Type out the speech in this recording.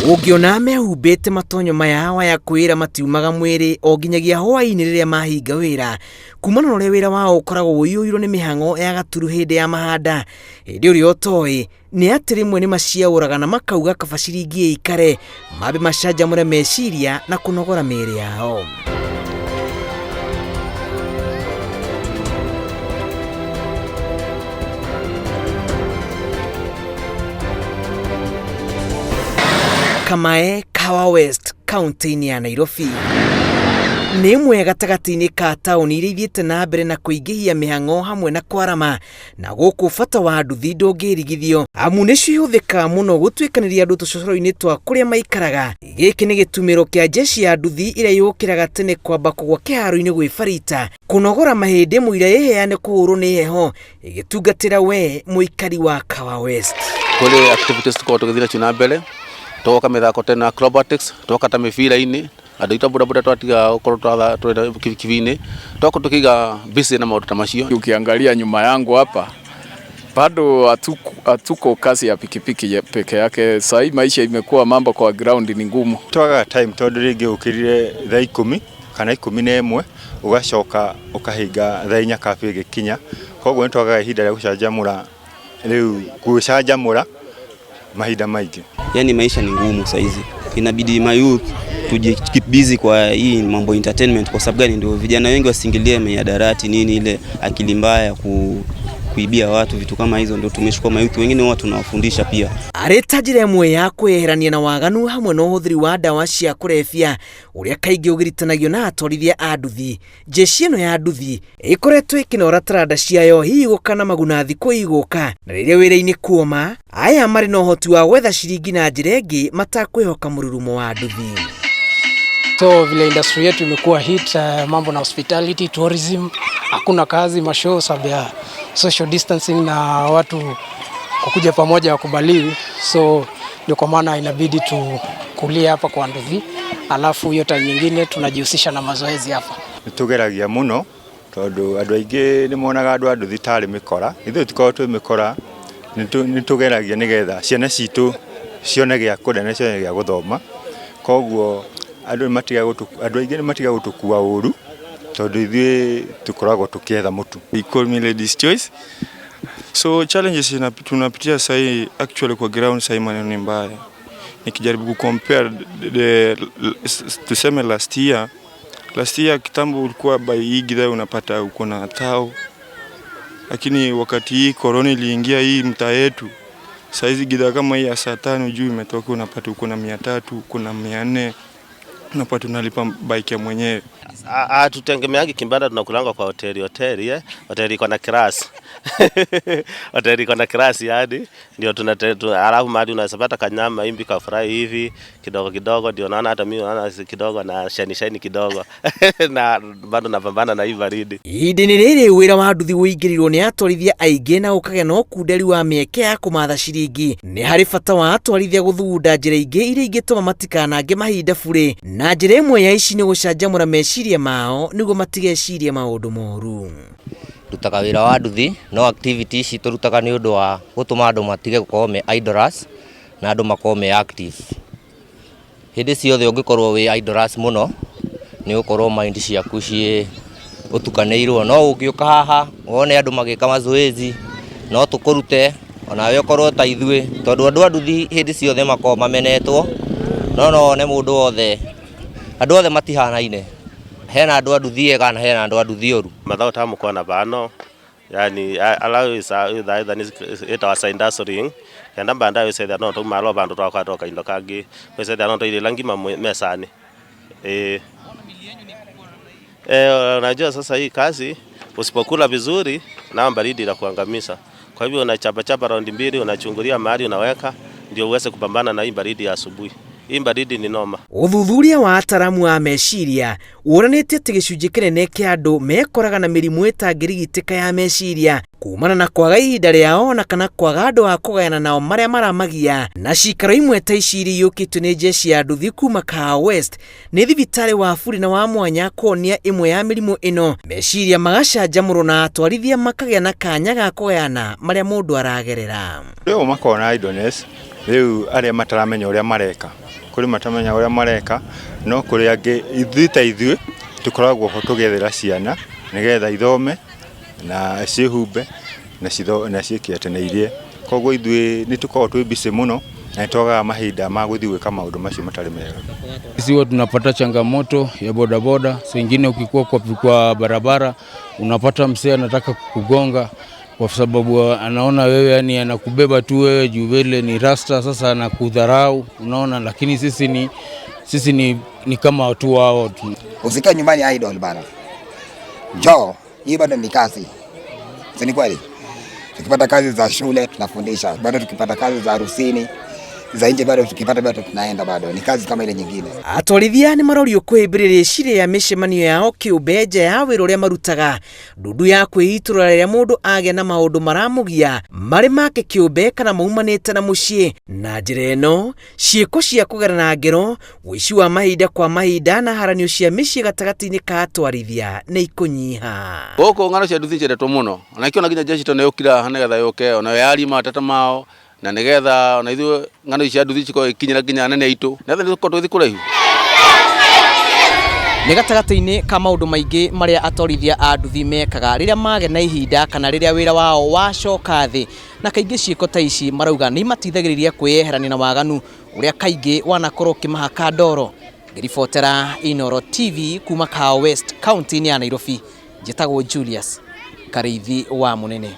Ũngĩona mehumbĩte matonyo maya waya kwĩra matiumaga mwĩrĩ o nginyagia hwaĩ-inĩ rĩrĩa mahinga wĩra. Kumana na ũrĩa wĩra wao ũkoragwo ũiyũirwo nĩ mĩhang'o ya gaturu hĩndĩ ya mahanda, hĩndĩ ũrĩa ũtoĩ nĩ atĩ rĩmwe nĩ maciaũraga na makauga kaba ciringi ĩikare mambe macanjamũre meciria na kũnogora mĩĩrĩ yao. Kamae, Kahawa West, kaunti-inĩ ya Nairobi. Nĩ ĩmwe gatagatĩ-inĩ ka taũni iria ithiĩte na mbere na kũingĩhia mĩhang'o hamwe na kwarama, na gũkũ bata wa nduthi ndũngĩrigithio amu nĩcio ihũthĩkaga mũno gũtuĩkanĩria andũ tũcocoro-inĩ twa kũrĩa maikaraga. Gĩkĩ nĩ gĩtumĩro kĩa jeshi ya nduthi ĩrĩa yũkĩraga tene kwamba kũgwa kĩharo-inĩ gwĩbarita, kũnogora mahĩndĩ mũira ĩheane kũhũrwo nĩ heho ĩgĩtungatĩra we mũikari wa Kahawa West. Kũrĩ activities tũkoragwo tũgĩthiĩ nacio na mbere, tũgoka mĩthako ta ĩno ya acrobatics, tũgoka ta mĩbira-inĩ, andũ aitũ a bodaboda twatiga gũkorwo twatha kibikibi-inĩ, tũgakorwo tũkĩiga busy na maũndũ ta macio. Ukiangalia nyuma yangu hapa bado hatuko kazi ya pikipiki peke yake. Sahii maisha imekuwa mambo kwa ground ni ngumu. Twagaga time tondũ rĩngĩ ũkĩrire thaa ikũmi kana 11 ũgacoka ũkahinga thaa inya curfew ĩgĩkinya, koguo nĩ twagaga ihinda rĩa gũcanjamũra rĩu gwĩcanjamũra mahinda maingĩ. Yani maisha ni ngumu saizi, inabidi mayouth tuje keep busy kwa hii mambo entertainment. Kwa sababu gani? Ndio vijana wengi wasiingilie mihadarati nini, ile akili mbaya kuibia watu vitu kama hizo, ndio tumechukua mayouth wengine huwa tunawafundisha pia. Arĩ ta njĩra ĩmwe ya kwĩyeherania na waganu hamwe na ũhũthĩri wa ndawa cia kũrebia ũrĩa kaingĩ ũgiritanagio na atwarithia a nduthi, jeshi ĩno ya nduthi ĩkoretwo ĩkĩnora taranda ciayo hihi gũka na maguna thikũ igũka, na rĩrĩa wĩra-inĩ kuoma aya marĩ na ũhoti wa gwetha ciringi na njĩra ĩngĩ matakwĩhoka mũrurumo wa nduthi. So vile industry yetu imekuwa hit, mambo na hospitality, tourism, hakuna kazi, mashow sababu ya social distancing na watu kukuja pamoja wakubaliwi, so ndio kwa maana inabidi tukulie hapa kwa nduthi, alafu hiyo time nyingine tunajihusisha na mazoezi hapa. Nĩtũgeragia mũno tondũ andũ aingĩ nĩ monaga andũ a nduthi tarĩ mĩkora, ithuĩ tũkoragwo twĩ mĩkora, nĩtũgeragia nĩgetha ciana citũ cione gĩa kũrĩa na cione gĩa gũthoma, koguo andũ aingĩ nĩ matigaga gũtũkua ũru tondũ ithuĩ tũkoragwo tũkĩetha mũtu. They call me Ladies Choice. So challenges tunapitia sahi actually kwa ground sahi maneno ni mbaya. Nikijaribu kucompare tuseme last year, last year kitambo ulikuwa by hii gidhaa unapata uko na tao. Lakini wakati hii corona iliingia hii mtaa yetu, saizi gidhaa kama hii ya saa 5 juu imetoka unapata uko na 300, uko na 400, unapata unalipa bike ya mwenyewe. Tutengemeangi kibanda, tunakulanga kwa hoteli, hoteli, hoteli iko na class. Hoteli iko na class yani ndio alafu mahali unaweza pata kanyama imbi ka fry hivi kidogo kidogo, ndio naona hata mimi naona kidogo na shiny shiny kidogo. Na bado napambana na hii baridi. Ihinda-inĩ rĩrĩ wĩra wa nduthi ũingĩrĩirwo nĩ atwarithia aingĩ na ũkagĩa na ũkunderi wa mĩeke ya kũmatha ciringi. Nĩ harĩ bata wa atwarithia gũthugunda njĩra ingĩ iria ingĩtũma matikanange mahinda burĩ, na njĩra ĩmwe ya ici nĩ gũcanjamũra meciria mao nĩguo matigecirie maũndũ moru. Ndutaga wĩra wa nduthi, no activity ici tũrutaga nĩ ũndũ wa gũtũma andũ matige gũkorwo me idlers na andũ makorwo me active. Hĩndĩ ciothe ũngĩkorwo wĩ idlers mũno nĩ ũgũkorwo mind ciaku ciĩ ũtukanĩirwo, no ũngĩũka haha wone andũ magĩka mazoezi no tũkũrute onawe ũkorwo ta ithuĩ, tondũ andũ a nduthi hĩndĩ ciothe makoragwo mamenetwo, no no wone mũndũ wothe, andũ othe matihanaine, hena andũ a nduthi ega na hena andũ a nduthi oru. Mathaũ ta mũkona bano, yani ala isa itha itha ni itawa side hustling kenda mbanda wese no to malo bandu twakwa kaindo kangi wese no to ile ngima mesani. Unajua sasa hii kazi usipokula vizuri na baridi inakuangamiza. Kwa hivyo unachapa chapa raundi mbili, unachungulia mahali unaweka ndio uweze kupambana na hii baridi ya asubuhi. Hii baridi ni noma. Ũthuthuria wa ataramu a meciria wonanĩtie atĩ gĩcunjĩ kĩnene kĩa andũ mekoraga na mĩrimũ ĩtangĩrigitĩka ya meciria Kumana na kwaga ihinda rĩao na kana kwaga andũ a kũgayana nao marĩa maramagia na cikaro imwe ta ici iria iyũkĩtio nĩ jeshi ya nduthi kuma Kahawa West nĩ thibitarĩ wa buri na wa mwanya kuonia ĩmwe ya mĩrimũ ĩno meciria magacanjamũrwo na atwarithia makagĩa na kanya ga kũgayana marĩa mũndũ aragerera. Rĩu makona idleness, rĩu arĩa mataramenya ũrĩa mareka, kũrĩ mataramenya ũrĩa mareka, no kũrĩ angĩ ithuĩ ta ithuĩ tũkoragwo ho tũgĩethera ciana nĩgetha ithome na ciĩhumbe na ciĩke atĩ na irie. Koguo ithuĩ nĩ tũkoragwo twĩ busy mũno na nĩ twagaga mahinda ma gũthiĩ gwĩka maũndũ macio matarĩ mega. Sisi huwa tunapata changamoto ya bodaboda, saa ingine ukikuwa kwa barabara unapata msee anataka kukugonga kwa sababu anaona wewe, yani anakubeba tu wewe juu vile ni rasta, sasa anakudharau, unaona. Lakini sisi ni kama watu wao tu. Usikae nyumbani idle bana, njoo, hii bado ni kazi, si ni kweli? Tukipata kazi za shule tunafundisha bado, tukipata kazi za harusini za nje bado, tukipata bado tunaenda, bado ni kazi kama ile nyingine. Atwarithia nĩ marorio kwĩhĩmbĩria rĩciria ya mĩcemanio yao kĩũmbe nja ya wĩra ũrĩa marutaga ndundu ya kwĩitũrũra rĩrĩa mũndũ agĩa na maũndũ maramũgia marĩ make kĩũmbe kana maumanĩte na mũciĩ. Na njĩra ĩno ciĩko cia kũgerana ngero, ũici wa mahinda kwa mahinda na haranio cia mĩciĩ gatagatĩ-inĩ ka atwarithia nĩ ikũnyiha. Gũkũ ng'ano cia nduthi ciendetwo mũno, ona ikĩona nginya jeshi tondũ nĩyũkire haha nĩgetha yũke ona yarie mateta mao na nĩgetha ona ithuĩ ng'ano ici cia nduthi cikorwo ikinyĩra nginya anene aitũ nĩgetha nĩtũkorwo tũgĩthiĩ kũraihu. Nĩ gatagatĩ-inĩ ka maũndũ maingĩ marĩa atwarithia a nduthi mekaga rĩrĩa magĩa na ihinda kana rĩrĩa wĩra wao wacoka thĩ, na kaingĩ ciĩko ta ici marauga nĩ imateithagĩrĩria kwĩyeherania na waganu ũrĩa kaingĩ wanakorwo ũkĩmahaka ndoro. Ngĩribotera Inooro TV kuma Kahawa West, kaunti-inĩ ya Nairobi, njĩtagwo Julius Karĩithi wa Mũnene.